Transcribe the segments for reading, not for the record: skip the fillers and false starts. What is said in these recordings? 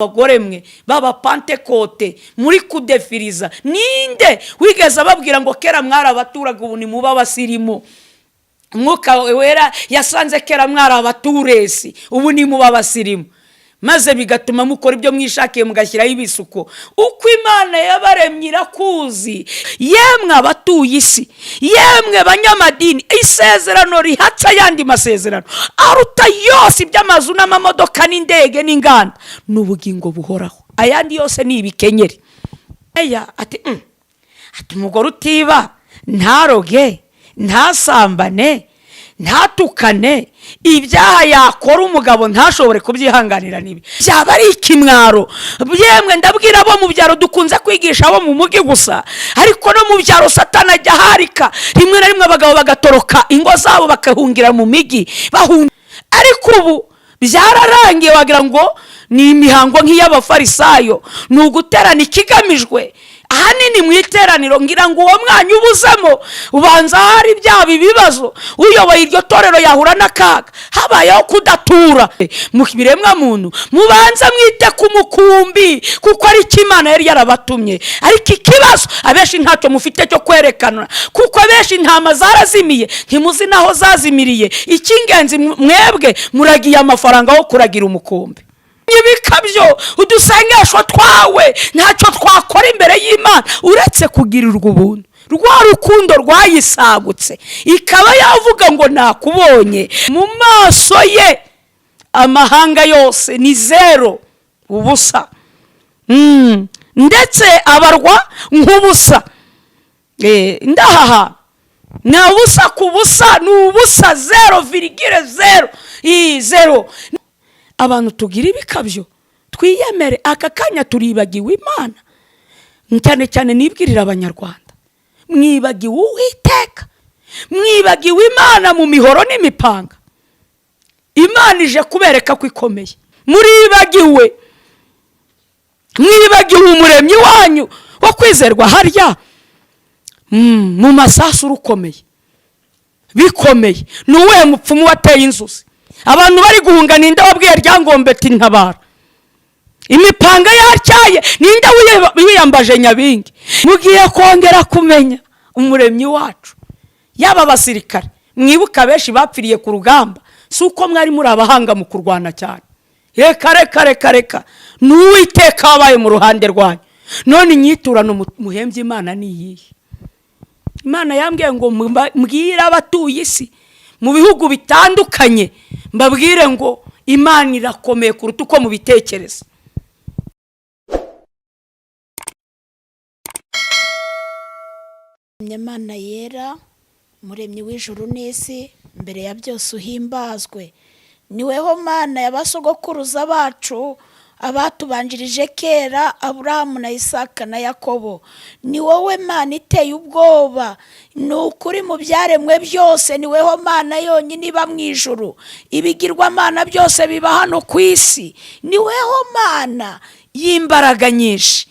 Abagore mwe b'Abapantekote muri kudefiriza, ninde wigeze ababwira ngo kera mwari abaturaga, ubu ni muba abasirimu? Umwuka Wera yasanze kera mwari abaturesi, ubu ni muba abasirimu, maze bigatuma mukora ibyo mwishakiye, mugashyiraho ibisuko. Uko Imana yabaremye irakuzi. Yemwe abatuye isi, yemwe banyamadini, isezerano rihatse ayandi masezerano aruta yose, iby'amazu n'amamodoka n'indege n'inganda, ni ubugingo buhoraho. Ayandi yose ni ibikenyeri. Eya, ati ati umugore utiba, ntaroge, ntasambane, ntatukane, ibyaha yakora umugabo ntashobore kubyihanganira, nibi byaba ari ikimwaro. Yemwe, ndabwira abo mu byaro, dukunze kwigisha abo mu mujyi gusa, ariko no mu byaro Satana ajya aharika. Rimwe na rimwe abagabo bagatoroka ingo zabo bakahungira mu mijyi bahunga. Ariko ubu byararangiye, wagira ngo ni imihango nk'iy'Abafarisayo, ni uguterana ikigamijwe ahanini mu iteraniro. Ngira ngo uwo mwanya ubuzemo, ubanza hari byaba ibibazo, uyoboye iryo torero yahura n'akaga habayeho kudatura mu biremwa muntu. Mubanze mwite ku mukumbi, kuko ari cyo Imana yari yarabatumye. Ariko ikibazo, abenshi ntacyo mufite cyo kwerekana, kuko abenshi intama zarazimiye, ntimuzi n'aho zazimiriye. Icy'ingenzi, mwebwe muragiye amafaranga wo kuragira umukumbi. Ibikabyo, udusengesho twawe, ntacyo twakora imbere y'Imana uretse kugirirwa ubuntu, rwa rukundo rwayisagutse, ikaba yavuga ngo nakubonye. Mu maso ye amahanga yose ni zero, ubusa. Ndetse abarwa nk'ubusa. Ndahaha ni ubusa ku busa, ni ubusa, zéro virgule zéro zéro. Abantu tugira ibikabyo, twiyemere. Aka kanya turibagiwe Imana. Cyane cyane nibwirira Abanyarwanda, mwibagiwe Uwiteka, mwibagiwe Imana mu mihoro n'imipanga. Imana ije kubereka ko ikomeye. Muribagiwe, mwibagiwe Umuremyi wanyu wo kwizerwa. Harya mu masasu urukomeye bikomeye, ni uwuhe mupfumu wateye inzuzi abantu bari guhunga? Ninde wabwiye Ryangombe ati ntabara, imipanga yatyaye? Ninde wiyambaje Nyabingi? Mugiye kongera kumenya Umuremyi wacu. Yaba abasirikare, mwibuka benshi bapfiriye ku rugamba, si uko mwari muri abahanga mu kurwana cyane. Reka, reka, reka, reka, ni Uwiteka wabaye mu ruhande rwanyu. None inyiturano muhembye Imana ni iyihe? Imana yambwiye ngo mbwire abatuye isi mu bihugu bitandukanye, mbabwire ngo Imana irakomeye kuruta uko mubitekereza. Imana yera, Muremyi w'ijuru n'isi, mbere ya byose uhimbazwe. Niweho Mana y'abasogokuruza bacu, abatubanjirije kera, Aburahamu na Isaka na Yakobo. Ni wowe Mana iteye ubwoba. Ni ukuri, mu byaremwe byose ni weho Mana yonyine iba mu ijuru. Ibigirwamana byose biba hano ku isi. Ni weho Mana y'imbaraga nyinshi.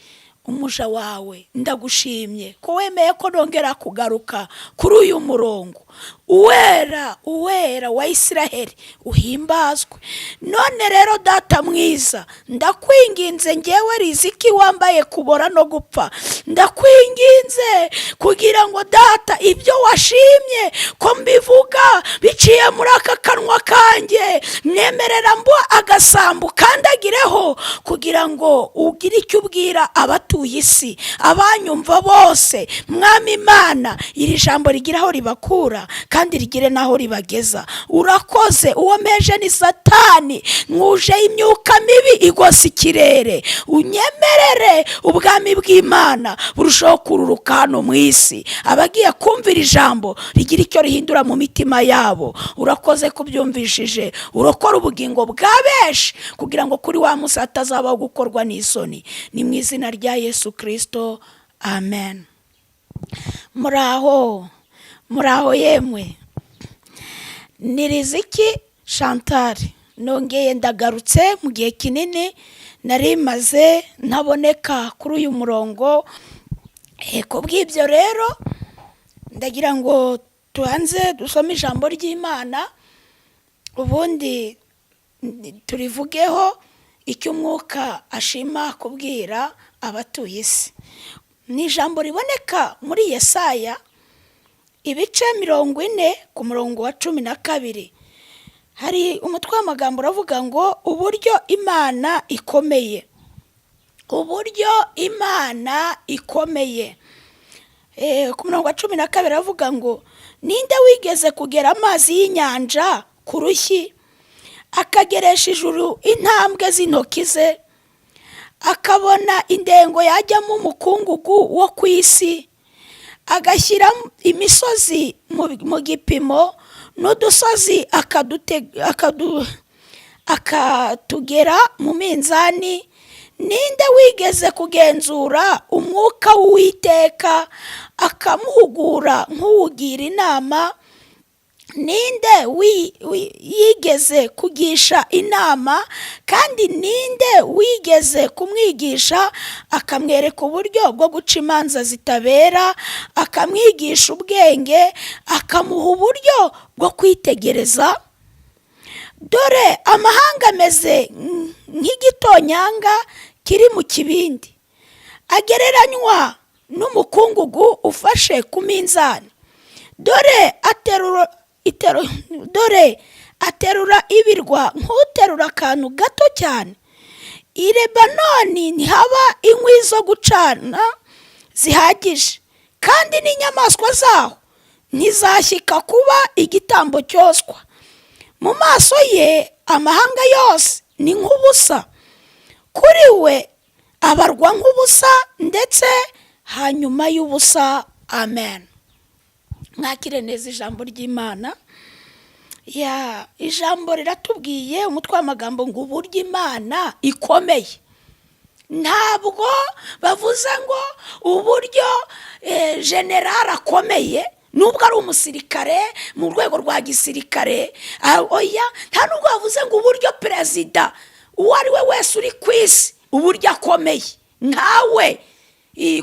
Umuja wawe ndagushimye ko wemeye ko nongera kugaruka kuri uyu murongo. Uwera, Uwera wa Isiraheli, uhimbazwe. None rero, Data mwiza, ndakwinginze, ngewe Riziki wambaye kubora no gupfa, ndakwinginze kugira ngo, Data, ibyo washimye ko mbivuga biciye muri aka kanwa kanjye, mwemerera mbo agasambu kandagireho, kugira ngo ugire icyo ubwira abatuye isi, abanyumva bose. Mwami Imana, iri jambo rigira aho ribakura kandi rigire n'aho ribageza. Urakoze. Uwo mpeje ni Satani, mwuje imyuka mibi igose ikirere. Unyemerere ubwami bw'Imana burushaho kururuka hano mu isi, abagiye kumvira ijambo rigira icyo rihindura mu mitima yabo. Urakoze kubyumvishije. Urokora ubugingo bwa benshi, kugira ngo kuri wa munsi hatazabaho gukorwa n'isoni. Ni mu izina rya Yesu Kirisito, amen. Muraho, muraho yemwe. Ni Riziki Chantal, nongeye ndagarutse mu gihe kinini nari maze ntaboneka kuri uyu murongo. Ku bw'ibyo rero, ndagira ngo tubanze dusome ijambo ry'Imana, ubundi turivugeho. Icyo Umwuka ashima kubwira abatuye isi ni ijambo riboneka muri Yesaya, ibice 40, ku murongo wa 12. Hari umutwe w'amagambo uravuga ngo: "Uburyo Imana ikomeye." Uburyo Imana ikomeye. Ku murongo wa 12 aravuga ngo: "Ninde wigeze kugera amazi y'inyanja ku rushyi, akageresha ijuru intambwe z'intoki ze, akabona indengo yajyamo umukungugu wo ku isi, agashyira imisozi mu gipimo n'udusozi akatugera mu minzani? Ninde wigeze kugenzura umwuka w'Uwiteka, akamuhugura nk'uwugira inama? Ninde yigeze kugisha inama, kandi ninde wigeze kumwigisha, akamwereka uburyo bwo guca imanza zitabera, akamwigisha ubwenge, akamuha uburyo bwo kwitegereza? Dore amahanga ameze nk'igitonyanga kiri mu kibindi, agereranywa n'umukungugu ufashe ku minzani. Dore aterura ibirwa nk'uterura akantu gato cyane. I Lebanoni ntihaba inkwi zo gucana zihagije, kandi n'inyamaswa zaho ntizashyika kuba igitambo cyoswa. Mu maso ye amahanga yose ni nk'ubusa, kuri we abarwa nk'ubusa, ndetse hanyuma y'ubusa." Amen. Mwakire neza ijambo ry'Imana. Ya, ijambo riratubwiye, umutwe w'amagambo ngo: "Uburyo Imana ikomeye." Ntabwo bavuze ngo uburyo generali akomeye, nubwo ari umusirikare mu rwego rwa gisirikare. Oya, nta nubwo bavuze ngo uburyo perezida uwo ari we wese uri ku isi uburyo akomeye, ntawe,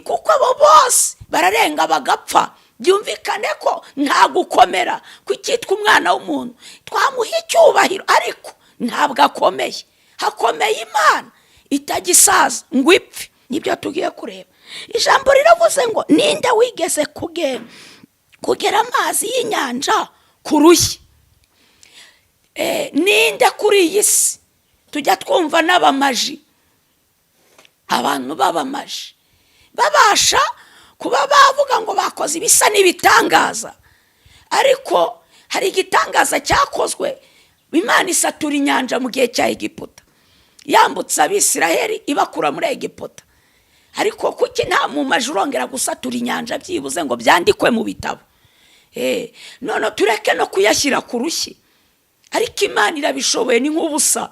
kuko abo bose bararenga bagapfa. Byumvikane ko nta gukomera kw'icyitwa umwana w'umuntu. Twamuha icyubahiro, ariko ntabwo akomeye. Hakomeye Imana itagisaza ngo ipfe. Nibyo tugiye kureba. Ijambo riravuze ngo: "Ninde wigeze kugera amazi y'inyanja ku rushyi?" Ninde kuri iyi si? Tujya twumva n'abamaji, abantu b'abamaji babasha kuba bavuga ngo bakoze ibisa n'ibitangaza, ariko hari igitangaza cyakozwe: Imana isatura inyanja mu gihe cya Egiputa, yambutse Abisiraheli ibakura muri Egiputa. Ariko kuki nta mumaji urongera gusatura inyanja, byibuze ngo byandikwe mu bitabo? None tureke no kuyashyira ku rushyi, ariko Imana irabishoboye, ni nk'ubusa,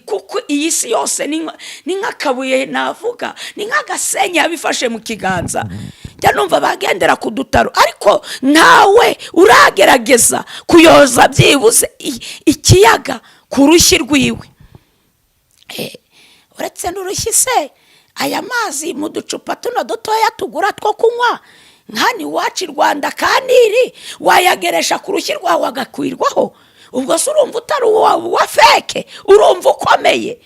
kuko iyi si yose ni nk'akabuye, navuga ni nk'agasenyi yabifashe mu kiganza. Njya numva bagendera ku dutaro, ariko ntawe uragerageza kuyoza byibuze ikiyaga ku rushyi rwiwe. Uretse n'urushyi se, aya mazi mu ducupa tuno dutoya tugura two kunywa nk'hano iwacu i Rwanda, kaniri wayageresha ku rushyi rwawe agakwirwaho. Ubwo se urumva utari uwa fake? Urumva ukomeye?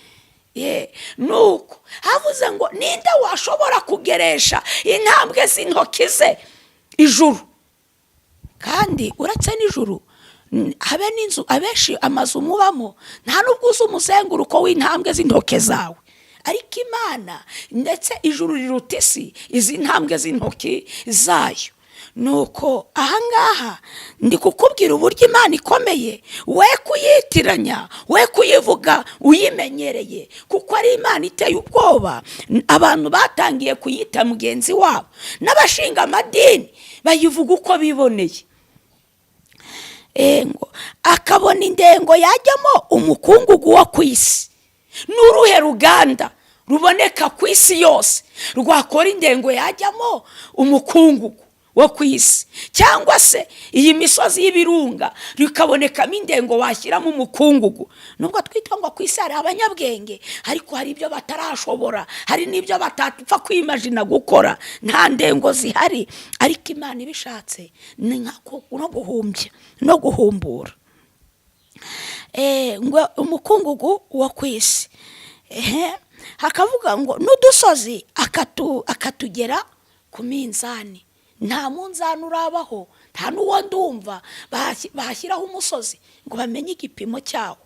Nuko havuze ngo: "Ninde washobora kugeresha intambwe z'intoki ze ijuru?" Kandi uretse n'ijuru, habe n'inzu, abenshi amazu mubamo, nta n'ubwo uzi umuzenguruko w'intambwe z'intoki zawe. Ariko Imana, ndetse ijuru riruta isi, izi ntambwe z'intoki zayo. Nuko ahangaha ndi kukubwira uburyo Imana ikomeye. We kuyitiranya, we kuyivuga uyimenyereye, kuko ari Imana iteye ubwoba. Abantu batangiye kuyita mugenzi wabo, n'abashinga amadini bayivuga uko biboneye. Ngo akabona indengo yajyamo umukungugu wo ku isi. N'uruhe ruganda ruboneka ku isi yose rwakora indengo yajyamo umukungugu wo ku isi, cyangwa se iyi misozi y'ibirunga rikabonekamo indengo washyiramo umukungugu? Nubwo twitwa ngo ku isi hari abanyabwenge, ariko hari ibyo batarashobora, hari n'ibyo batapfa kwimajina gukora. Nta ndengo zihari, ariko Imana ibishatse ni nka no guhumbya no guhumbura. Ngo umukungugu wo ku isi. Ehe, hakavuga ngo n'udusozi akatugera ku minzani. Nta munzani urabaho, nta n'uwo ndumva bahashyiraho umusozi ngo bamenye igipimo cyawo.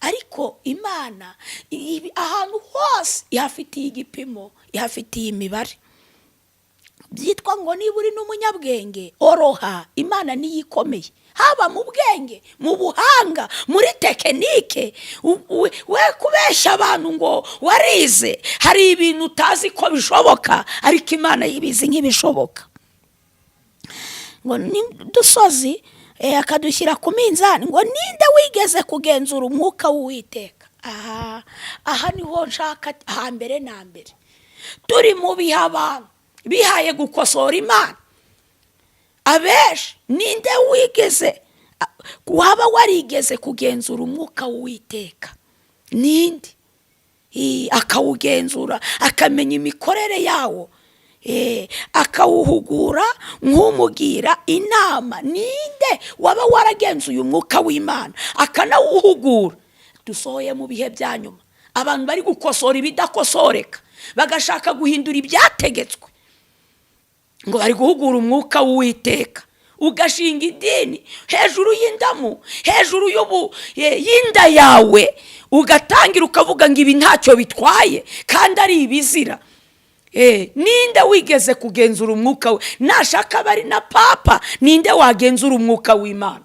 Ariko Imana ahantu hose ihafitiye igipimo, ihafitiye imibare. Byitwa ngo niba uri n'umunyabwenge, oroha, Imana niyo ikomeye, haba mu bwenge, mu buhanga, muri tekinike. We kubeshya abantu ngo warize, hari ibintu utazi ko bishoboka, ariko Imana yibizi nk'ibishoboka. Ngo n'udusozi akadushyira ku minzani. Ngo ninde wigeze kugenzura umwuka w'Uwiteka? Aha niho nshaka. Hambere na mbere turi mu bihe abantu bihaye gukosora Imana abenshi. Ninde wigeze, waba warigeze kugenzura umwuka w'Uwiteka? Ninde akawugenzura, akamenya imikorere yawo, akawuhugura nk'umugira inama? Ninde waba waragenzuye umwuka w'Imana akanawuhugura? Dusohoye mu bihe bya nyuma, abantu bari gukosora ibidakosoreka, bagashaka guhindura ibyategetswe, ngo bari guhugura umwuka w'Uwiteka. Ugashinga idini hejuru y'indamu, hejuru y'inda yawe, ugatangira ukavuga ngo ibi ntacyo bitwaye kandi ari ibizira. Ninde wigeze kugenzura umwuka we? Nashaka bari na papa, ninde wagenzura umwuka w'Imana?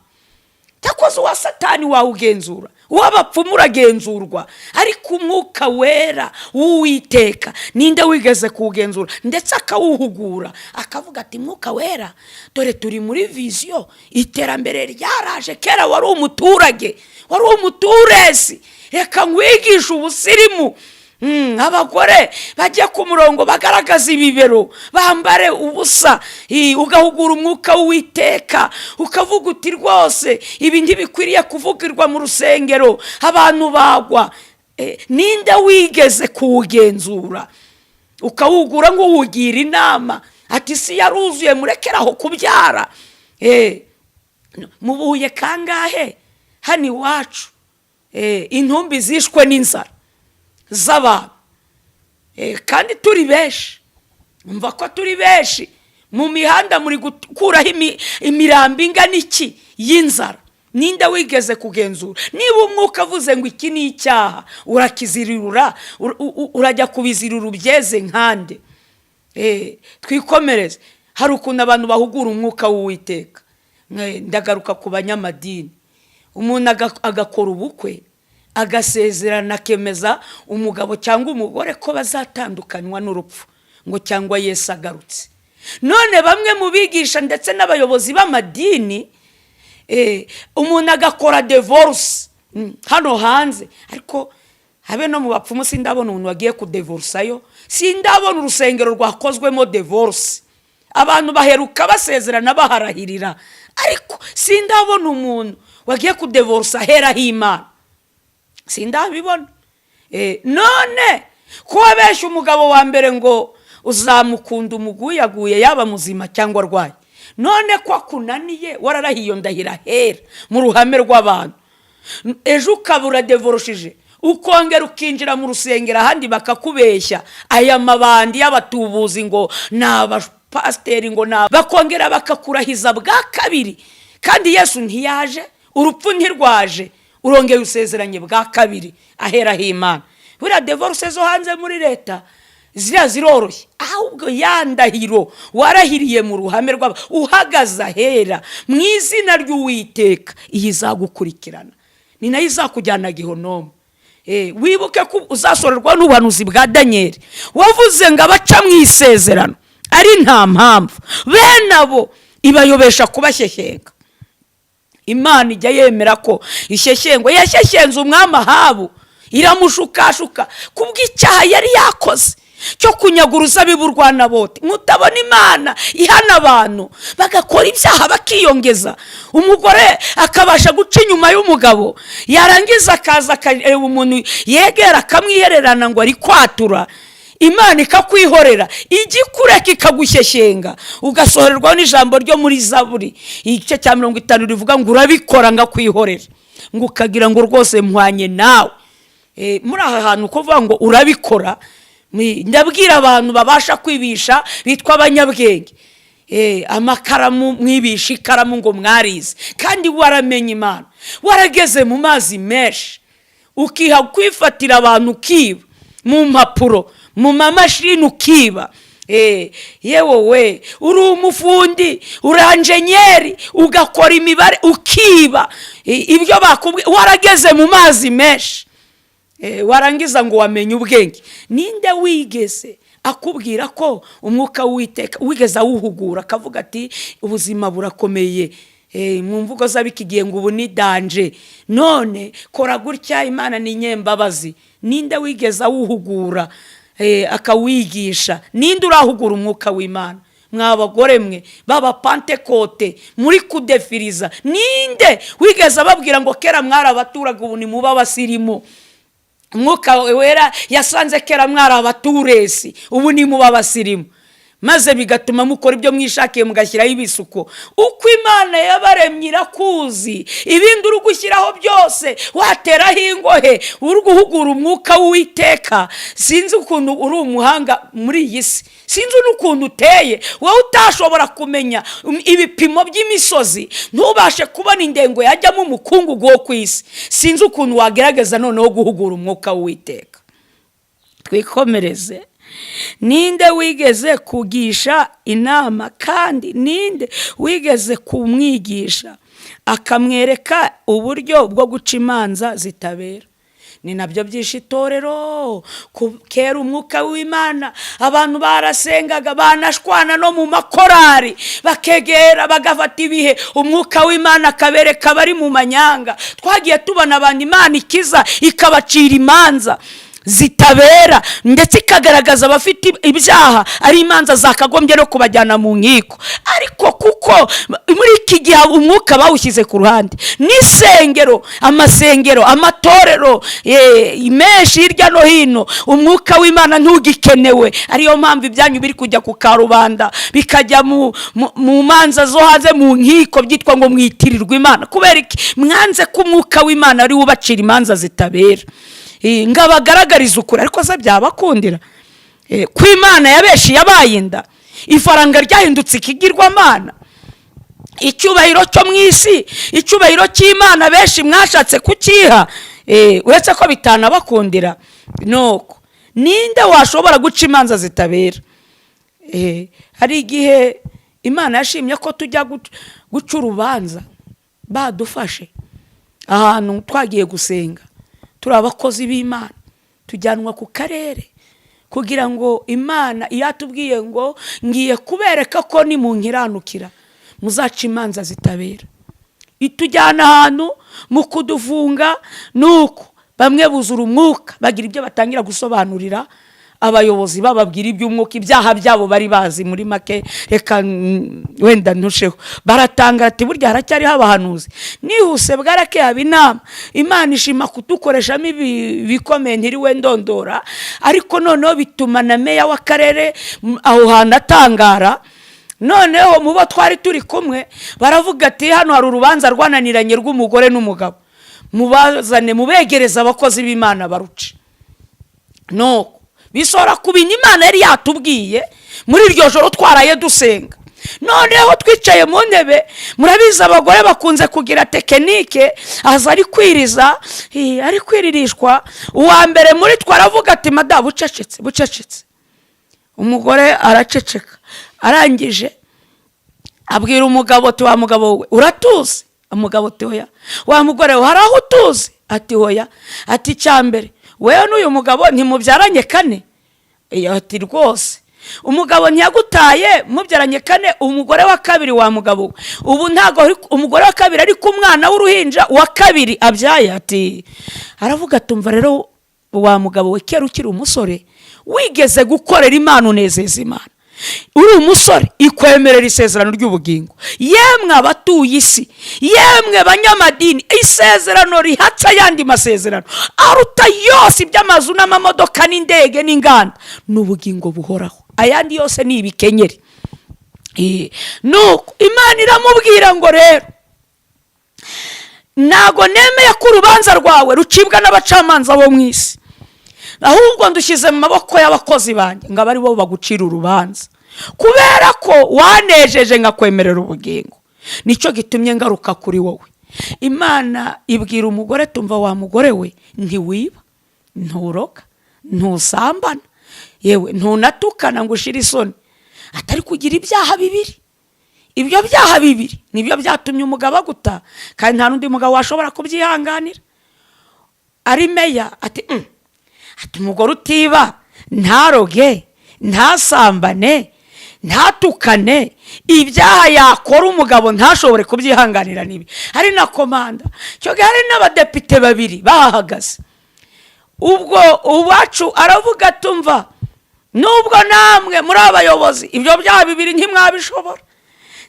Cyakoze uwa Satani wawugenzura, uw'abapfumu uragenzurwa, ariko umwuka wera w'Uwiteka ninde wigeze kuwugenzura, ndetse akawuhugura, akavuga ati: "Mwuka wera, dore turi muri vision, iterambere ryaraje. Kera wari umuturage, wari umuturesi, reka nkwigishe ubusirimu. Abagore bajye ku murongo, bagaragaza ibibero, bambare ubusa." Ugahugura umwuka w'Uwiteka, ukavuga uti: "Rwose ibi ntibikwiriye kuvugirwa mu rusengero, abantu bagwa." Ninde wigeze kuwugenzura, ukawugura ngo uwugira inama, ati: "Isi yaruzuye, murekeraho kubyara"? Mubuye kangahe hano iwacu intumbi zishwe n'inzara z'abantu, kandi turi benshi? Umva ko turi benshi mu mihanda, muri gukuraho imirambo ingana iki y'inzara? Ninde wigeze kugenzura? Niba umwuka avuze ngo iki ni icyaha, urakizirura, urajya kubizirura ubyeze nkande? Twikomereze. Hari ukuntu abantu bahugura umwuka w'Uwiteka. Ndagaruka ku banyamadini. Umuntu agakora ubukwe, agasezerana, akemeza umugabo cyangwa umugore ko bazatandukanywa n'urupfu, ngo cyangwa Yesu agarutse. None bamwe mu bigisha ndetse n'abayobozi b'amadini, umuntu agakora divorce hano hanze, ariko habe no mu bapfumu sindabona umuntu wagiye kudevorusayo, sindabona urusengero rwakozwemo divorce. Abantu baheruka basezerana, baharahirira, ariko sindabona umuntu wagiye kudevorusa aheraho Imana, sindabibona. None ko wabeshya umugabo wa mbere ngo uzamukunda umuguyaguye, yaba muzima cyangwa arwaye, none ko akunaniye, wararahiye iyo ndahira hera mu ruhame rw'abantu, ejo ukaba uradevorushije, ukongera ukinjira mu rusengero ahandi, bakakubeshya aya mabandi y'abatubuzi ngo ni abapasiteri, ngo ni bakongera bakakurahiza bwa kabiri, kandi Yesu ntiyaje, urupfu ntirwaje, urongeye usezeranye bwa kabiri aheraho Imana? Buriya divorce zo hanze muri leta ziriya ziroroshye, ahubwo ya ndahiro warahiriye mu ruhame rw'aba, uhagaze ahera mu izina ry'Uwiteka, iyi izagukurikirana, ni nayo izakujyana gihonomu. Wibuke ko uzasorerwa n'ubuhanuzi bwa Daniyeli wavuze ngo abaca mu isezerano ari nta mpamvu, bene abo ibayobesha kubashyeshyenga. Imana ijya yemera ko ishyeshyengwa. Yashyeshyenze umwami Ahabu, iramushukashuka kubw'icyaha yari yakoze cyo kunyaga uruzabibu rwa Naboti. Mutabona Imana ihana abantu bagakora ibyaha bakiyongeza, umugore akabasha guca inyuma y'umugabo, yarangiza akaza akareba umuntu yegera akamwihererana ngo ari kwatura, Imana ikakwihorera, ijya ikureka ikagushyeshyenga, ugasohorerwaho n'ijambo ryo muri Zaburi igice cya 50 rivuga ngo urabikora ngakwihorera, ngo ukagira ngo rwose mpwanye nawe. Muri aha hantu kuvuga ngo urabikora, ndabwira abantu babasha kwibisha bitwa abanyabwenge. Amakaramu mwibisha ikaramu ngo mwarize, kandi waramenye Imana, warageze mu mazi menshi, ukiha kwifatira abantu, ukiba mu mpapuro, mu mamashini ukiba. Yewe we, uri umufundi, uri enjenyeri, ugakora imibare ukiba. Ibyo bakubwiye, warageze mu mazi menshi. Warangiza ngo wamenye ubwenge. Ninde wigeze akubwira ko umwuka w'Uwiteka wigeze awuhugura, akavuga ati ubuzima burakomeye, mu mvugo z'ab'iki gihe ngo ubu ni danger, none kora gutya, Imana ni nyembabazi? Ninde wigeze awuhugura, akawigisha? Ninde urahugura umwuka w'Imana? Mwa bagore mwe b'Abapantekote muri kudefiriza, ninde wigeze ababwira ngo kera mwari abaturage, ubu ni muba abasirimu? Umwuka Wera yasanze kera mwari abaturesi, ubu ni muba abasirimu, maze bigatuma mukora ibyo mwishakiye, mugashyiraho ibisuko. Uko Imana yabaremye irakuzi. Ibindi uri gushyiraho byose, wateraho ingohe, uri guhugura umwuka w'Uwiteka. Sinzi ukuntu uri umuhanga muri iyi si, sinzi n'ukuntu uteye, wowe utashobora kumenya ibipimo by'imisozi, ntubashe kubona indengo yajyamo umukungugu wo ku isi. Sinzi ukuntu wagerageza noneho guhugura umwuka w'Uwiteka. Twikomereze. Ninde wigeze kugisha inama, kandi ninde wigeze kumwigisha, akamwereka uburyo bwo guca imanza zitabera? Ni nabyo byishe itorero. Kera umwuka w'Imana, abantu barasengaga, banashwana no mu makorari, bakegera bagafata ibihe, umwuka w'Imana akabereka abari mu manyanga. Twagiye tubona abantu Imana ikiza, ikabacira imanza zitabera, ndetse ikagaragaza abafite ibyaha, ari imanza zakagombye no kubajyana mu nkiko. Ariko kuko muri iki gihe umwuka bawushyize ku ruhande, n'isengero, amasengero, amatorero menshi hirya no hino, umwuka w'Imana ntugikenewe. Ariyo mpamvu ibyanyu biri kujya ku karubanda, bikajya mu manza zo hanze, mu nkiko, byitwa ngo mwitirirwe Imana. Kubera iki? Mwanze ko umwuka w'Imana ari we ubacira imanza zitabera, ngo abagaragarize ukuri. Ariko se byabakundira ko Imana yabeshi yabaye inda, ifaranga ryahindutse ikigirwamana, icyubahiro cyo mu isi, icyubahiro cy'Imana benshi mwashatse kucyiha? Uretse ko bitanabakundira. Nuko ninde washobora guca imanza zitabera? Hari igihe Imana yashimye ko tujya guca urubanza, badufashe ahantu twagiye gusenga, turi abakozi b'Imana, tujyanwa ku karere kugira ngo Imana yatubwiye ngo ngiye kubereka ko nimunkiranukira muzaca imanza zitabera. Itujyana ahantu mu kudufunga, nuko bamwe buzura umwuka, bagira ibyo batangira gusobanurira abayobozi, bababwira iby'umwuka, ibyaha byabo bari bazi. Muri make, reka wenda ntusheho, baratanga ati burya haracyariho abahanuzi. Nihuse, bwarakeye haba inama, Imana ishima kudukoreshamo ibikomeye, ntiriwe ndondora. Ariko noneho bituma na meya w'akarere aho hantu atangara. Noneho mu bo twari turi kumwe baravuga ati hano hari urubanza rwananiranye rw'umugore n'umugabo, mubazane, mubegereze abakozi b'Imana baruce. Nuko bishobora kubintu Imana yari yatubwiye muri iryo joro twaraye dusenga. Noneho twicaye mu ntebe, murabizi abagore bakunze kugira technique, aza ari kwiriza, ari kwiririshwa. Uwa mbere muri twe aravuga ati madamu, bucecetse, bucecetse. Umugore araceceka. Arangije abwira umugabo ati wa mugabo we, uratuzi? Umugabo ati hoya. Wa mugore we, hari aho utuzi? Ati hoya. Ati icya mbere, wewe n'uyu mugabo ntimubyaranye kane? Ati rwose. Umugabo ntiyagutaye mubyaranye kane, umugore wa kabiri? Wa mugabo we, ubu ntabwo umugore wa kabiri, ariko umwana w'uruhinja wa kabiri abyaye? Ati, aravuga tumva rero wa mugabo we, kera ukiri umusore wigeze gukorera Imana, unezeza Imana uri umusore, ikwemerera isezerano ry'ubugingo. Yemwe abatuye isi, yemwe banyamadini, isezerano rihatse ayandi masezerano aruta yose, iby'amazu n'amamodoka n'indege n'inganda, ni ubugingo buhoraho. Ayandi yose ni ibikenyeri. Nuko Imana iramubwira ngo rero Ntago nemeye ko urubanza rwawe rucibwa n'abacamanza bo mu isi, ahubwo ndushyize mu maboko y'abakozi banjye ngo abe ari bo bagucira urubanza, kubera ko wanejeje nkakwemerera ubugingo. Nicyo gitumye ngaruka kuri wowe. Imana ibwira umugore, tumva wa mugore we, ntiwiba, nturoga, ntusambana, yewe ntunatukana ngo ushire isoni, atari kugira ibyaha bibiri. Ibyo byaha bibiri nibyo byatumye umugabo aguta, kandi nta n'undi mugabo washobora kubyihanganira. Ari meya ati ati umugore utiba, ntaroge, ntasambane, ntatukane, ibyaha yakora umugabo ntashobore kubyihanganira nibi. Hari na komanda icyo gihe, hari n'abadepite babiri bahahagaze. Ubwo uwacu aravuga, atumva nubwo namwe muri abayobozi ibyo byaha bibiri ntimwabishobora.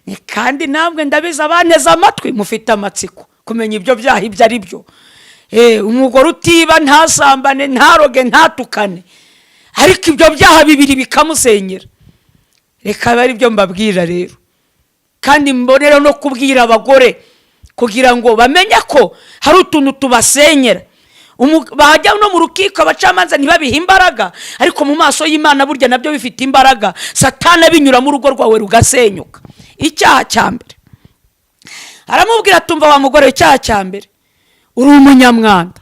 Ni kandi namwe ndabizi, abanteze amatwi mufite amatsiko kumenya ibyo byaha ibyo ari byo. Umugore utiba, ntasambane, ntaroge, ntatukane, ariko ibyo byaha bibiri bikamusenyera. Reka abe ari byo mbabwira rero, kandi mbonera no kubwira abagore kugira ngo bamenye ko hari utuntu tubasenyera. Bajya no mu rukiko abacamanza ntibabihe imbaraga, ariko mu maso y'Imana burya nabyo bifite imbaraga. Satana binyuramo urugo rwawe rugasenyuka. Icyaha cya mbere, aramubwira, tumva wa mugore, icyaha cya mbere uri umunyamwanda.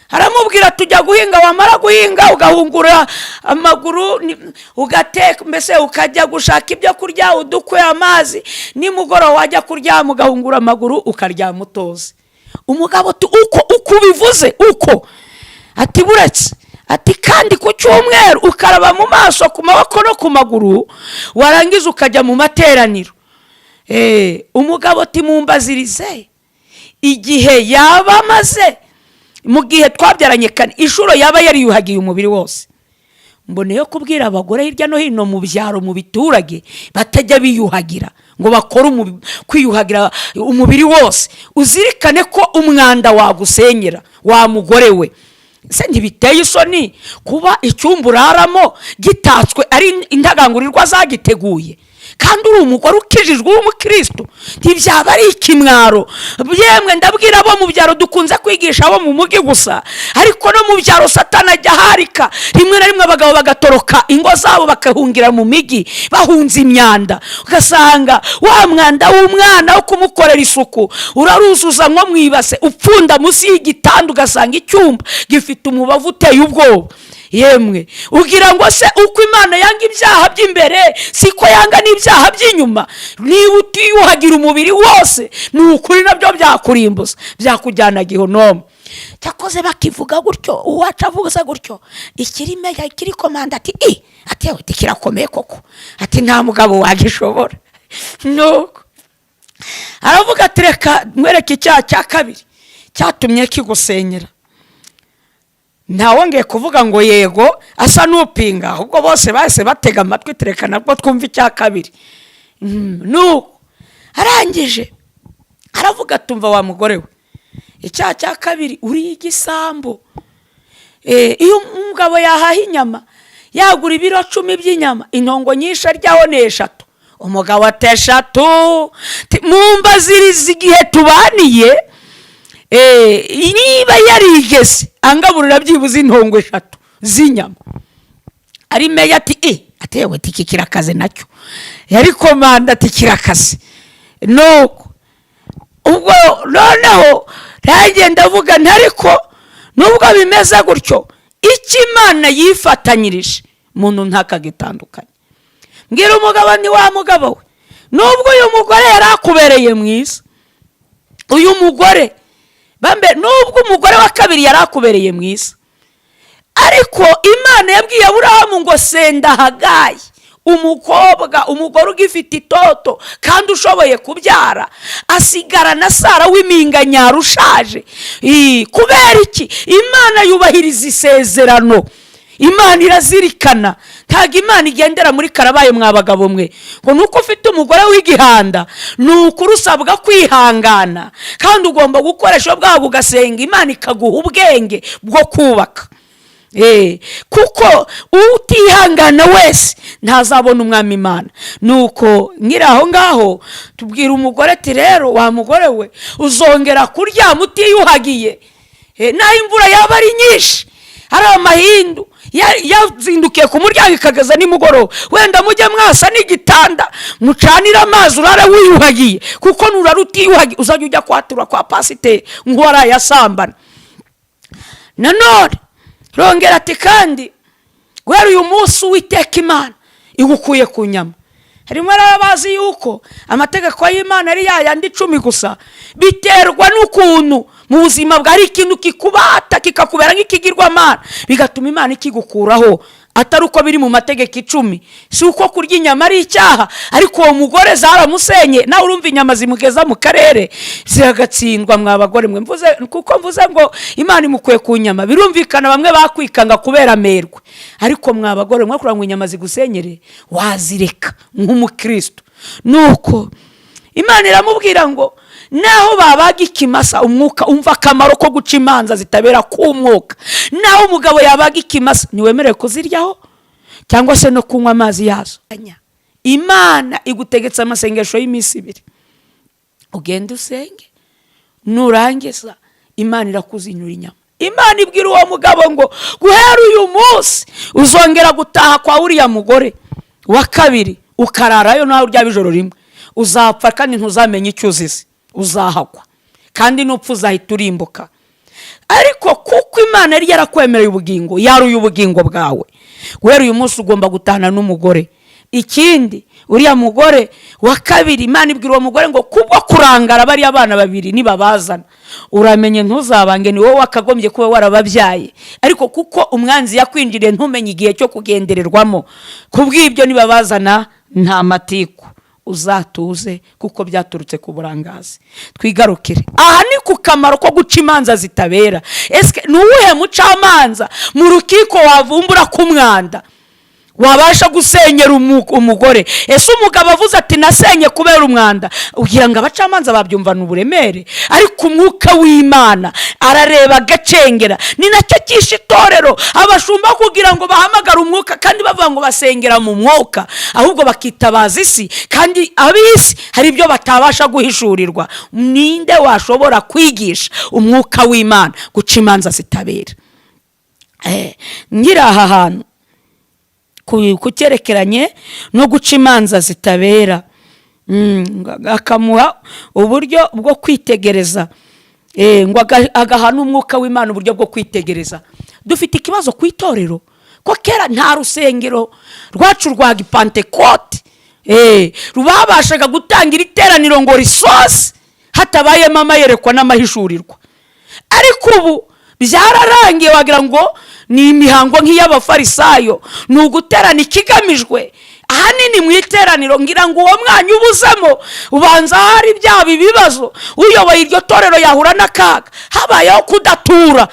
Aramubwira, tujya guhinga, wamara guhinga ugahungura amaguru, ugateka, mbese ukajya gushaka ibyo kurya, udukwe, amazi, nimugoroba wajya kuryama ugahungura amaguru, ukaryama utoze. Umugabo uko uko ubivuze uko, ati buretse, ati kandi ku cyumweru ukaraba mu maso, ku maboko no ku maguru, warangiza ukajya mu materaniro. Umugabo ati mumbazirize igihe yaba amaze mu gihe twabyaranye kane, inshuro yaba yariyuhagiye umubiri wose. Mboneyeho kubwira abagore hirya no hino mu byaro, mu biturage, batajya biyuhagira ngo bakore kwiyuhagira umubiri wose. Uzirikane ko umwanda wagusenyera wa mugore we. Se ntibiteye isoni kuba icyumba uraramo gitatswe ari intagangurirwa zagiteguye, kandi uri umugore ukijijwe w'umukristo? Ntibyaba ari ikimwaro? Yemwe ndabwira abo mu byaro, dukunze kwigisha abo mu mujyi gusa, ariko no mu byaro Satana ajya aharika rimwe na rimwe abagabo bagatoroka ingo zabo bakahungira mu mijyi bahunze imyanda. Ugasanga wa mwanda w'umwana wo kumukorera isuku uraruzuza nko mu ibase, upfunda munsi y'igitanda, ugasanga icyumba gifite umubavu uteye ubwoba. Yemwe ugira ngo se uko Imana yanga ibyaha by'imbere siko yanga n'ibyaha by'inyuma? Niba utiyuhagira umubiri wose, ni ukuri nabyo byakurimbuza, byakujyana gihonomu. Cyakoze bakivuga gutyo, uwacu avuze gutyo, ikiri meya, ikiri komanda ati i ati yewe, ati kirakomeye koko, ati nta mugabo wagishobora. Nuko aravuga ati reka mwereke icyaha cya kabiri cyatumye kigusenyera. Ntawongeye kuvuga ngo yego, asa n'upinga, ahubwo bose bahise batega amatwi, tereka nabwo twumva icya kabiri. Nuko arangije aravuga, atumva wa mugore we, icyaha cya kabiri uriye igisambo. Iyo umugabo yahaha inyama, yagura ibiro 10 by'inyama, intongo nyinshi aryaho ni eshatu. Umugabo ati eshatu? Mumbaziriza igihe tubaniye niba yarigeze angaburira byibuze intongo eshatu z'inyama. Ari meya ati e atewe, ati iki kirakaze nacyo. Yari komanda ati kirakaze. Nuko ubwo noneho ntagenda avuga, ntariko nubwo bimeze gutyo, icyo Imana yifatanyirije umuntu ntakagitandukanye. Mbwira umugabo, ni wa mugabo we, nubwo uyu mugore yari akubereye mwiza, uyu mugore bambe, nubwo umugore wa kabiri yari akubereye mwiza, ariko Imana yabwiye Aburahamu ngo senda Hagayi, umukobwa, umugore ugifite itoto kandi ushoboye kubyara, asigara na Sara w'iminganyaro ushaje. Kubera iki? Imana yubahiriza isezerano, Imana irazirikana. Ntabwo Imana igendera muri karabaye. Mwa bagabo mwe, ngo ni uko ufite umugore w'igihanda, ni ukuri usabwa kwihangana, kandi ugomba gukoresha bwabo, ugasenga Imana ikaguha ubwenge bwo kubaka. Kuko utihangana wese ntazabona Umwami Imana. Nuko nkiri aho ngaho, tubwira umugore ati: "Rero wa mugore we, uzongera kuryama utiyuhagiye. Naho imvura yaba ari nyinshi, hari amahindu, yazindukiye ku muryango ikageza nimugoroba, wenda mujye mwasa n'igitanda, mucanire amazi, urare wiyuhagiye, kuko nurara utiyuhagiye uzajya ujya kwatura kwa pasiteri nk'uwarayasambana." Nanone rongera ati: "Kandi guhera uyu munsi Uwiteka Imana igukuye ku nyama." Harimo n'abazi yuko amategeko y'Imana ari yayandi 10 gusa. Biterwa n'ukuntu mu buzima bwawe hari ikintu kikubata, kikakubera nk'ikigirwamana, bigatuma Imana ikigukuraho, atari uko biri mu mategeko 10. Si uko kurya inyama ari icyaha, ariko uwo mugore zaramusenye. Nawe urumva, inyama zimugeza mu karere ziragatsindwa. Mwa bagore mwe, mvuze kuko mvuze ngo Imana imukuye ku nyama, birumvikana bamwe bakwikanga kubera amerwe. Ariko mwa bagore mwe, kugira ngo inyama zigusenyere, wazireka nk'umukristo. Nuko Imana iramubwira ngo naho babaga ikimasa, umwuka, umva akamaro ko guca imanza zitabera k'umwuka, naho umugabo yabaga ikimasa, ntiwemerewe kuziryaho cyangwa se no kunywa amazi yazo. Imana igutegetse amasengesho y'iminsi 2: ugende usenge, nurangiza Imana irakuzinyura inyama. Imana ibwira uwo mugabo ngo guhera uyu munsi uzongera gutaha kwa uriya mugore wa kabiri ukararayo, nawe uryama ijoro rimwe, uzapfa, kandi ntuzamenye icyo uzize, uzahagwa, kandi nupfa uzahita urimbuka. Ariko kuko Imana yari yarakwemereye ubugingo, yaruye ubugingo bwawe, guhera uyu munsi ugomba gutahana n'umugore. Ikindi, uriya mugore wa kabiri, Imana ibwira uwo mugore ngo kubwo kurangara, bariya bana babiri nibabazana, uramenye ntuzabange, ni wowe wakagombye kuba warababyaye, ariko kuko umwanzi yakwinjiriye ntumenye igihe cyo kugendererwamo, kubw'ibyo nibabazana nta matiku, uzatuze, kuko byaturutse ku burangazi. Twigarukire aha, ni ku kamaro ko guca imanza zitabera. Ese ni uwuhe mucamanza mu rukiko wavumbura ko umwanda wabasha gusenyera umugore? Ese umugabo avuze ati: "Nasenye kubera umwanda", ugira ngo abacamanza babyumvana uburemere? Ariko umwuka w'Imana arareba agacengera. Ni nacyo cyishe itorero, abashumba kugira ngo bahamagare umwuka, kandi bavuga ngo basengera mu mwuka, ahubwo bakitabaza isi, kandi ab'isi hari ibyo batabasha guhishurirwa. Ninde washobora kwigisha umwuka w'Imana guca imanza zitabera? Nkiri aha hantu ku cyerekeranye no guca imanza zitabera, akamuha uburyo bwo kwitegereza, ngo agaha n'umwuka w'Imana uburyo bwo kwitegereza. Dufite ikibazo ku itorero, ko kera nta rusengero rwacu rwa gipantekote rwabashaga gutangira iteraniro ngo risoze hatabayemo amayerekwa n'amahishurirwa. Ariko ubu byararangiye, wagira ngo ni imihango nk'iy'abafarisayo, ni uguterana ikigamijwe ahanini mu iteraniro. Ngira ngo uwo mwanya ubuzemo, ubanza hari byaba ibibazo, uyoboye iryo torero yahura n'akaga. Habayeho kudatura,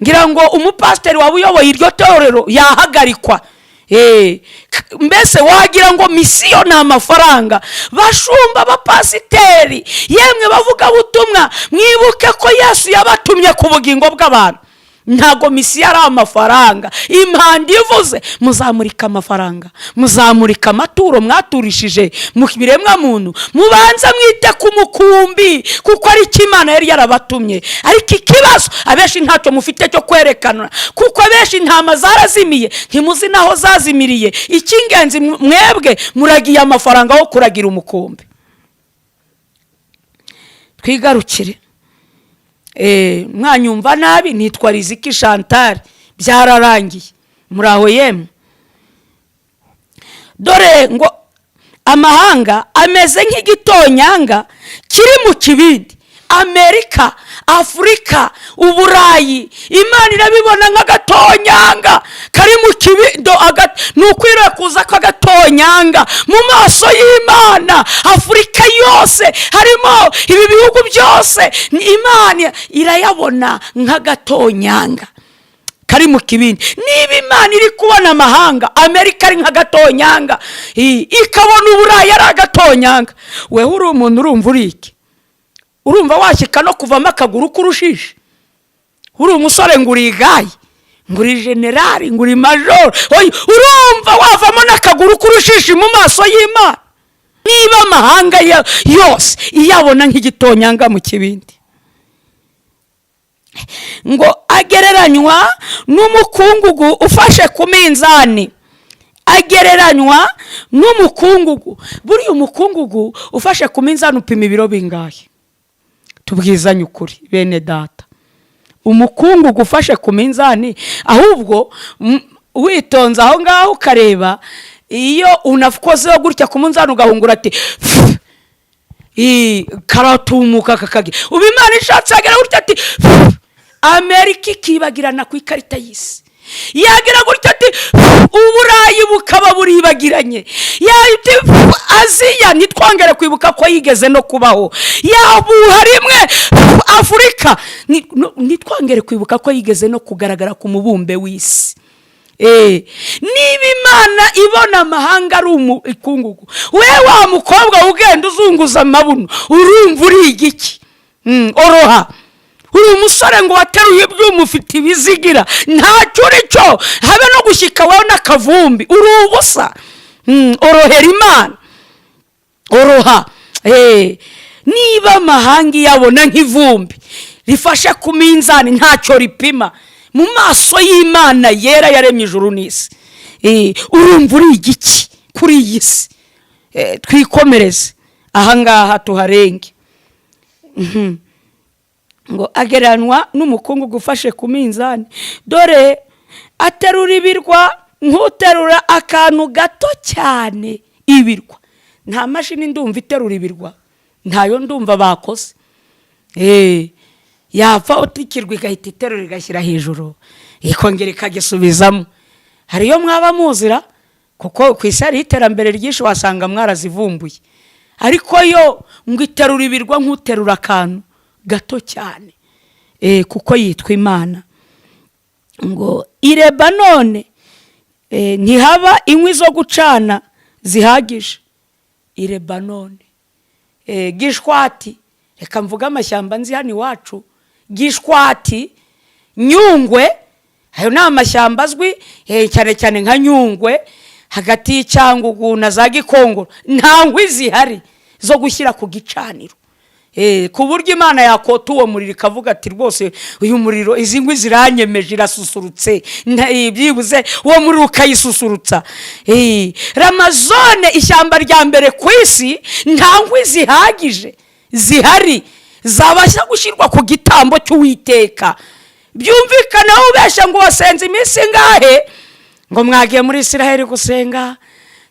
ngira ngo umupasiteri waba uyoboye iryo torero yahagarikwa. Mbese wagira ngo mission ni amafaranga. Bashumba, abapasiteri, yemwe bavugabutumwa, mwibuke ko Yesu yabatumye ku bugingo bw'abantu. Ntabwo mission ari amafaranga. Impanda ivuze, muzamurika amafaranga, muzamurika amaturo mwaturishije mu biremwa muntu. Mubanze mwite ku mukumbi, kuko ari cyo Imana yari yarabatumye. Ariko ikibazo, abenshi ntacyo mufite cyo kwerekana, kuko abenshi intama zarazimiye, ntimuzi n'aho zazimiriye. Icy'ingenzi, mwebwe muragiye amafaranga aho kuragira umukumbi. Twigarukire. Mwanyumva nabi, nitwa Riziki Chantal, byararangiye. Muraho yemwe. Dore ngo amahanga ameze nk'igitonyanga kiri mu kibindi. Amerika, Afurika, Uburayi, Imana irabibona nk'agatonyanga kari mu kibindo. Ni ukwirekuza k'agatonyanga mu maso y'Imana. Afurika yose, harimo ibi bihugu byose, Imana irayabona nk'agatonyanga kari mu kibindi. Niba Imana iri kubona amahanga, Amerika ari nk'agatonyanga, ikabona Uburayi ari agatonyanga, weho uri umuntu, urumva uri iki? Urumva washyika no kuvamo akaguru k'urushishi? Uri umusore ngo urigaye, Ngo uri generali, ngo uri majoro, oya, urumva wavamo n'akaguru k'urushishi mu maso y'Imana? Niba amahanga yose iyabona nk'igitonyanga mu kibindi. Ngo agereranywa n'umukungugu ufashe ku minzani, agereranywa n'umukungugu. Buriya umukungugu ufashe ku minzani upima ibiro bingahe? Tubwizanye ukuri, bene data, umukungugu ufashe ku minzani, ahubwo witonze aho ngaho ukareba, iyo unakozeho gutya ku munzani ugahungura ati "Pfu", karatumuka kakagira. Ubu Imana ishatse yagera gutya ati "Pfu", Amerika ikibagirana ku ikarita y'isi. Yagira gutya ati "Pfu", Uburayi bukaba buribagiranye. Yati "Pfu", Aziya ntitwongere kwibuka ko yigeze no kubaho. Yabuha rimwe "Pfu", Afurika ntitwongere kwibuka ko yigeze no kugaragara ku mubumbe w'isi. Niba Imana ibona amahanga ari ikungugu, we wa mukobwa ugenda uzunguza amabuno, urumva uri igiki? Oroha. Uri umusore ngo wateruye ibyuma, ufite ibizigira, ntacyo uri cyo, habe no gushyika wowe n'akavumbi, uri ubusa. Orohera Imana, oroha. Niba amahanga iyabona nk'ivumbi rifashe ku minzani, ntacyo ripima mu maso y'Imana yera yaremye ijuru n'isi, urumva uri igiki kuri iyi si? Twikomereze ahangaha tuharenge. Ngo agereranywa n'umukungugu ufashe ku minzani. Dore aterura ibirwa nk'uterura akantu gato cyane. Ibirwa, nta mashini ndumva iterura ibirwa, ntayo ndumva bakoze. Yapfa utikirwa igahita iterura igashyira hejuru, ikongera ikagisubizamo. Hari iyo mwaba muzira, kuko ku isi hariho iterambere ryinshi, wasanga mwarazivumbuye. Ariko yo ngo iterura ibirwa nk'uterura akantu gato cyane, kuko yitwa Imana. Ngo i Lebanone ntihaba inkwi zo gucana zihagije. I Lebanone, Gishwati, reka mvuge amashyamba nzi hano iwacu, Gishwati, Nyungwe, ayo ni amashyamba azwi, cyane cyane nka Nyungwe hagati y'Icyangugu na za Gikongoro, nta nkwi zihari zo gushyira ku gicaniro, ku buryo Imana yakota uwo muriro ikavuga ati: "Rwose uyu muriro, izi nkwi ziranyemeje, irasusurutse." Byibuze uwo muriro ukayisusurutsa. Ramazone, ishyamba rya mbere ku isi, nta nkwi zihagije zihari zabasha gushyirwa ku gitambo cy'Uwiteka. Byumvikana ubeshya ngo wasenze iminsi ingahe, ngo mwagiye muri Israheli gusenga,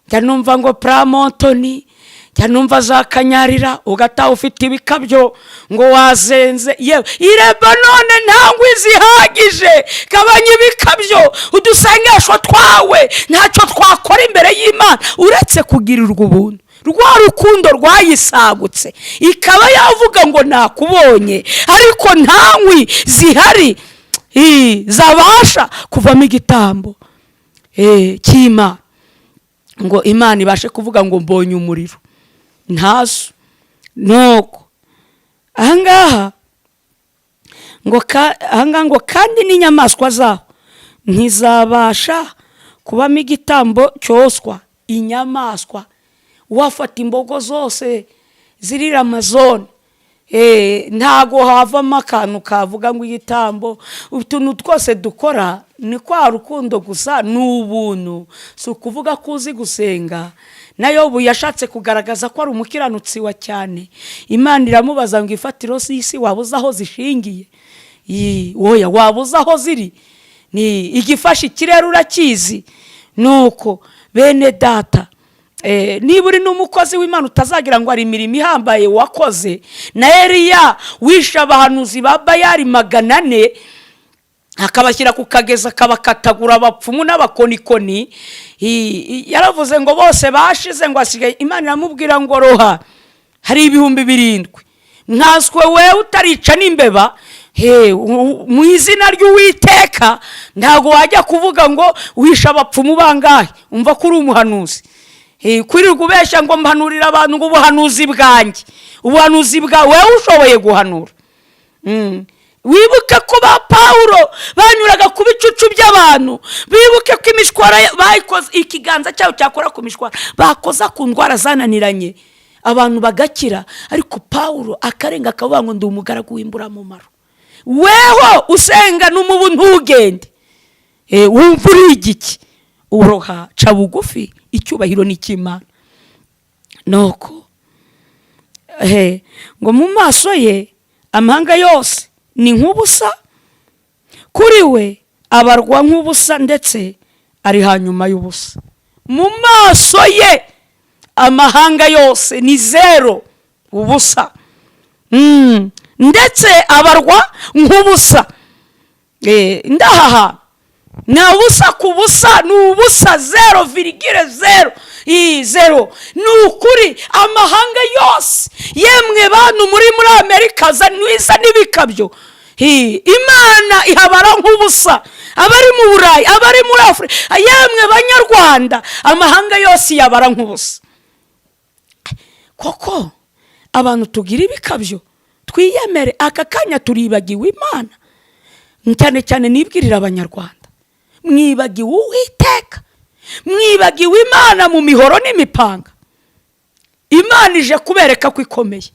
njya numva ngo Pramontoni, njya numva za Kanyarira, ugataha ufite ibikabyo ngo wazenze. Yewe, i Lebanone nta nkwi zihagije. Gabanya ibikabyo, udusengesho twawe ntacyo twakora imbere y'Imana uretse kugirirwa ubuntu, rwa rukundo rwayisagutse ikaba yavuga ngo nakubonye. Ariko nta nkwi zihari zabasha kuvamo igitambo cy'Imana, ngo Imana ibashe kuvuga ngo mbonye umuriro. Ntazo. Nuko ahangaha ngo ahangaha ngo kandi n'inyamaswa zaho ntizabasha kubamo igitambo cyoswa. Inyamaswa, wafata imbogo zose ziri Amazone, ntago havamo akantu kavuga ngo igitambo. Utuntu twose dukora ni kwa rukundo gusa, ni ubuntu, si ukuvuga ko uzi gusenga. Nayo ubu yashatse kugaragaza ko ari umukiranutsi wa cyane. Imana iramubaza ngo: "Ifatiro z'isi waba uzi aho zishingiye? Woya waba uzi aho ziri? Ni igifashe ikirere urakizi?" Nuko bene data, niba uri n'umukozi w'Imana, utazagira ngo hari imirimo ihambaye wakoze. Na Eliya wishe abahanuzi ba Bayari 400, akabashyira ku kagezi, akabakatagura, abapfumu n'abakonikoni, yaravuze ngo bose bashize, ngo hasigaye. Imana iramubwira ngo: "Roha, hari 7000." Nkanswe wewe utarica n'imbeba. He, mu izina ry'Uwiteka ntabwo wajya kuvuga ngo wishe abapfumu bangahe. Umva ko uri umuhanuzi. Kwirirwa ubeshya ngo mpanurira abantu, ngo ubuhanuzi bwanjye, ubuhanuzi bwawe, wowe ushoboye guhanura? Wibuke ko ba Pawulo banyuraga ku bicucu by'abantu. Bibuke ko imishwara bayikoze, ikiganza cyabo cyakora ku mishwara, bakoza ku ndwara zananiranye abantu bagakira, ariko Pawulo akarenga akavuga ngo: "Ndi umugaragu w'imburamumaro." Weho usenga n'umubu ntugende. Wumva uri igiki? Uroha, ca bugufi, icyubahiro ni icy'Imana. Nuko ngo mu maso ye amahanga yose ni nk'ubusa, kuri we abarwa nk'ubusa, ndetse ari hanyuma y'ubusa. Mu maso ye amahanga yose ni zero, ubusa. Ndetse abarwa nk'ubusa. Ndahaha ni ubusa ku busa, ni ubusa, 0,0, iyi zero. Ni ukuri, amahanga yose, yemwe bantu muri Amerika, za n'ibikabyo, Imana ihabara nk'ubusa. Abari mu Burayi, abari muri Afurika, yemwe Banyarwanda, amahanga yose iyabara nk'ubusa. Koko abantu tugira ibikabyo, twiyemere aka kanya turibagiwe Imana. Cyane cyane nibwirira Abanyarwanda: mwibagiwe Uwiteka, mwibagiwe Imana mu mihoro n'imipanga. Imana ije kubereka ko ikomeye.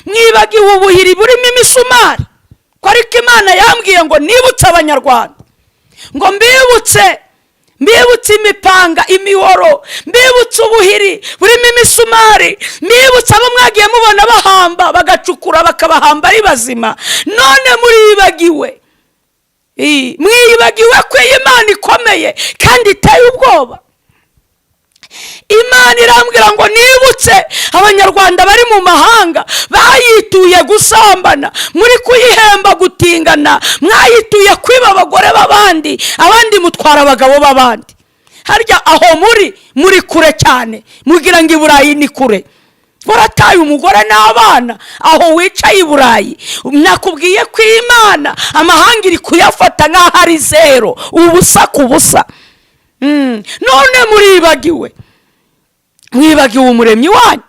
Mwibagiwe ubuhiri burimo imisumari ko, ariko Imana yambwiye ngo nibutse Abanyarwanda, ngo mbibutse, mbibutse imipanga, imihoro, mbibutse ubuhiri burimo imisumari, mbibutse abo mwagiye mubona bahamba, bagacukura bakabahamba ari bazima. None muribagiwe. Mwibagiwe ko iyi Imana ikomeye kandi iteye ubwoba. Imana irambwira ngo nibutse Abanyarwanda bari mu mahanga bayituye gusambana, muri kuyihemba gutingana, mwayituye kwiba abagore b'abandi, abandi mutwara abagabo b'abandi. Harya aho muri kure cyane, mugira ngo i Burayi ni kure. Warataye umugore n'abana aho wicaye i Burayi. Nakubwiye ko Imana amahanga iri kuyafata nk'aho ari zero, ubusa ku busa. None muribagiwe, mwibagiwe Umuremyi wanyu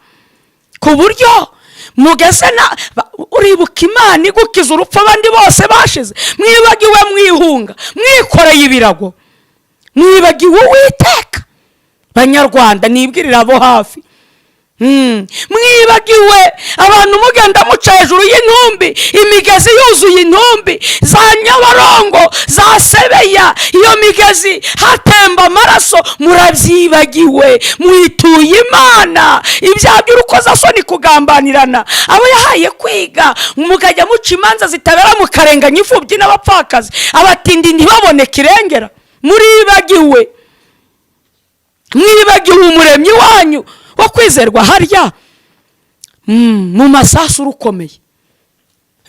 ku buryo mugeze na uribuka Imana igukiza urupfu abandi bose bashize. Mwibagiwe mwihunga mwikoreye ibirago, mwibagiwe Uwiteka. Banyarwanda, nibwirira abo hafi. Mwibagiwe abantu mugenda muca hejuru y'intumbi, imigezi yuzuye intumbi, za Nyabarongo, za Sebeya, iyo migezi hatemba amaraso. Murabyibagiwe, mwituye Imana ibyaha by'urukozasoni, kugambanirana abo yahaye kwiga, mukajya muca imanza zitabera, mukarenganya imfubyi n'abapfakazi, abatindi ntibaboneke irengera. Muribagiwe, mwibagiwe Umuremyi wanyu wo kwizerwa. Harya mu masasu urukomeye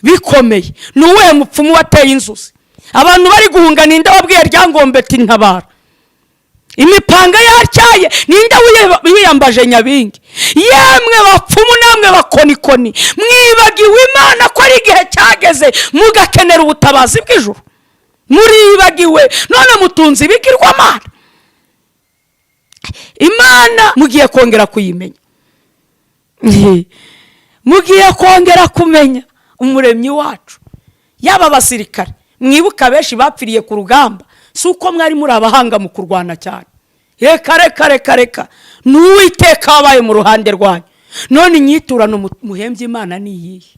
bikomeye, ni uwuhe mupfumu wateye inzuzi abantu bari guhunga? Ninde wabwiye Ryangombe ati: "Ntabara"? Imipanga yatyaye, ninde wiyambaje Nyabingi? Yemwe bapfumu namwe bakonikoni, mwibagiwe Imana ko ari igihe cyageze mugakenera ubutabazi bw'ijuru. Muribagiwe, none mutunze ibigirwamana. Imana mugiye kongera kuyimenya, mugiye kongera kumenya Umuremyi wacu. Yaba abasirikare, mwibuka benshi bapfiriye ku rugamba, si uko mwari muri abahanga mu kurwana cyane. Reka, reka, reka, reka, ni Uwiteka wabaye mu ruhande rwanyu. None inyiturano muhembye Imana ni iyihe?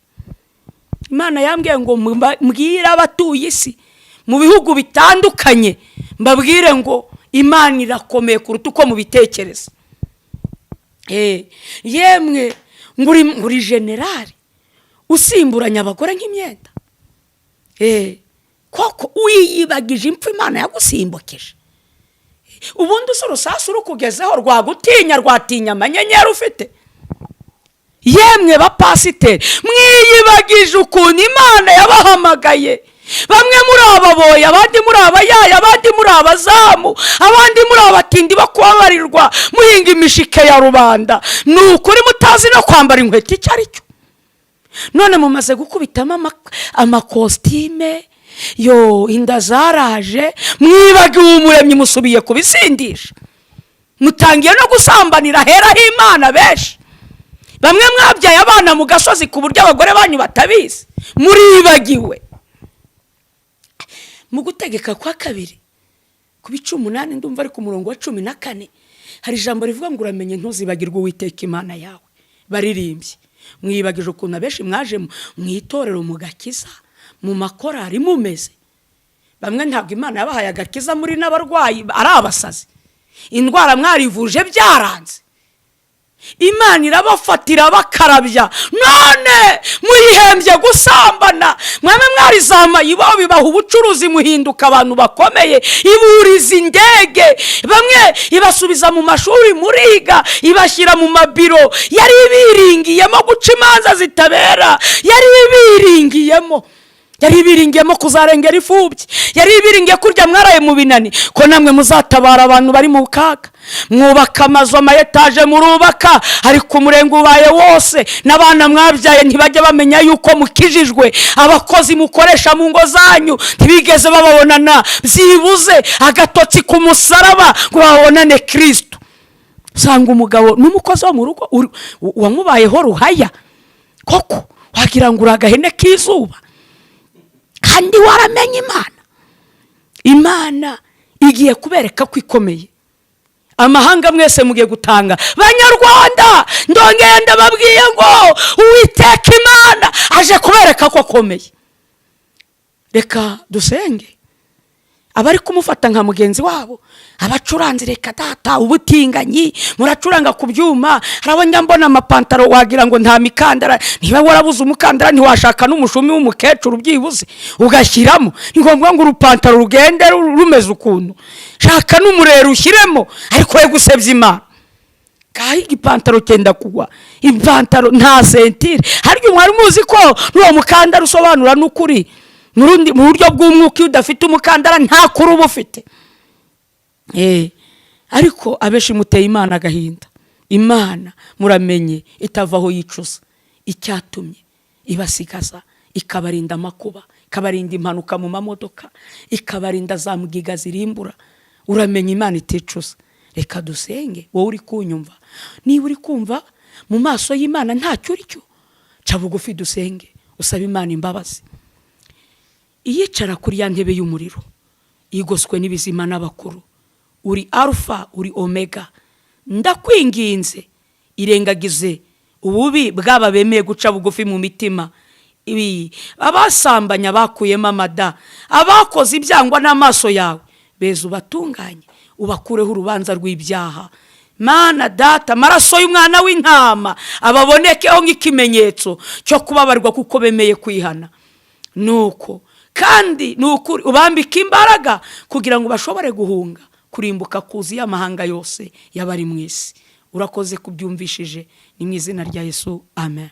Imana yambwiye ngo mbwire abatuye isi mu bihugu bitandukanye, mbabwire ngo Imana irakomeye kuruta uko mubitekereza. Yemwe ngo uri generali usimburanya abagore nk'imyenda. Koko wiyibagije impfu Imana yagusimbukije? Ubundi se urusasu rukugezeho rwagutinya, rwatinya amanyenyeri ufite? Yemwe bapasiteri, mwiyibagije ukuntu Imana yabahamagaye. Bamwe muri ababoyi, abandi muri abayaya, abandi muri abazamu, abandi muri abatindi bo kubabarirwa, muhinga imishike ya rubanda. Ni ukuri mutazi no kwambara inkweto icyo ari cyo. None mumaze gukubitamo amakositime, yo inda zaraje, mwibagiwe Umuremyi, musubiye kubisindisha, mutangiye no gusambanira ahera h'Imana. Benshi bamwe mwabyaye abana mu gasozi ku buryo abagore banyu batabizi. Muribagiwe. Mu Gutegeka kwa Kabiri, ku bice 8, ndumva ari ku murongo wa 14, hari ijambo rivuga ngo: "Uramenye ntuzibagirwe Uwiteka Imana yawe." Baririmbye, mwibagije ukuntu abenshi mwaje mu itorero, mu gakiza, mu makorari mumeze. Bamwe ntabwo Imana yabahaye agakiza, muri n'abarwayi, ari abasazi, indwara mwarivuje byaranze. Imana irabafatira bakarabya, none muyihembye gusambana. Mwame mwarizamaye ibo bibaha ubucuruzi, muhinduka abantu bakomeye, iburiza indege, bamwe ibasubiza mu mashuri muriga, ibashyira mu mabiro. Yari ibiringiyemo guca imanza zitabera, yari ibiringiyemo kuzarengera imfubyi, yari ibiringiye kurya mwaraye mu binani ko namwe muzatabara abantu bari mu kaga. Mwubaka amazu, amayetaje murubaka, ariko umurenge ubaye wose, n'abana mwabyaye ntibajya bamenya yuko mukijijwe. Abakozi mukoresha mu ngo zanyu ntibigeze bababonana byibuze agatotsi ku musaraba ngo babonane Kirisito. Usanga umugabo n'umukozi wo mu rugo wamubayeho ruhaya koko, wagira ngo uri agahene k'izuba kandi waramenye Imana. Imana igiye kubereka ko ikomeye. Amahanga mwese mugiye gutanga. Banyarwanda, ndongeye ndababwiye ngo Uwiteka Imana aje kubereka ko akomeye. Reka dusenge. Abari kumufata nka mugenzi wabo, abacuranzi, reka data, ubutinganyi, muracuranga ku byuma. Hari abo njya mbona amapantaro wagira ngo nta mikandara. Niba warabuze umukandara, ntiwashaka n'umushumi w'umukecuru byibuze ugashyiramo? Ni ngombwa ngo urupantaro rugende rumeze ukuntu. Shaka n'umurero ushyiremo, ariko we gusebya Imana. Kaho igipantaro cyenda kugwa, ipantaro nta ceinture. Harya mwari muzi ko n'uwo mukandara usobanura n'ukuri mu buryo bw'umwuka? Iyo udafite umukandara nta kuri uba ufite. Ariko abenshi muteye Imana agahinda. Imana, muramenye, itavaho yicuza icyatumye ibasigaza, ikabarinda amakuba, ikabarinda impanuka mu mamodoka, ikabarinda za mugiga zirimbura. Uramenye Imana iticuza. Reka dusenge. Wowe uri kunyumva, niba uri kumva mu maso y'Imana ntacyo uri cyo, ca bugufi dusenge, usaba Imana imbabazi. Iyicara kuri ya ntebe y'umuriro igoswe n'ibizima n'abakuru, uri Arufa, uri Omega, ndakwinginze, irengagize ububi bw'aba bemeye guca bugufi mu mitima. Ibi abasambanya bakuyemo amada, abakoze ibyangwa n'amaso yawe, beza ubatunganye, ubakureho urubanza rw'ibyaha. Mana Data, amaraso y'umwana w'intama ababonekeho nk'ikimenyetso cyo kubabarwa kuko bemeye kwihana. Nuko kandi ni ukuri, ubambike imbaraga kugira ngo bashobore guhunga kurimbuka kuzuye amahanga yose y'abari mu isi. Urakoze kubyumvishije. Ni mu izina rya Yesu, amen.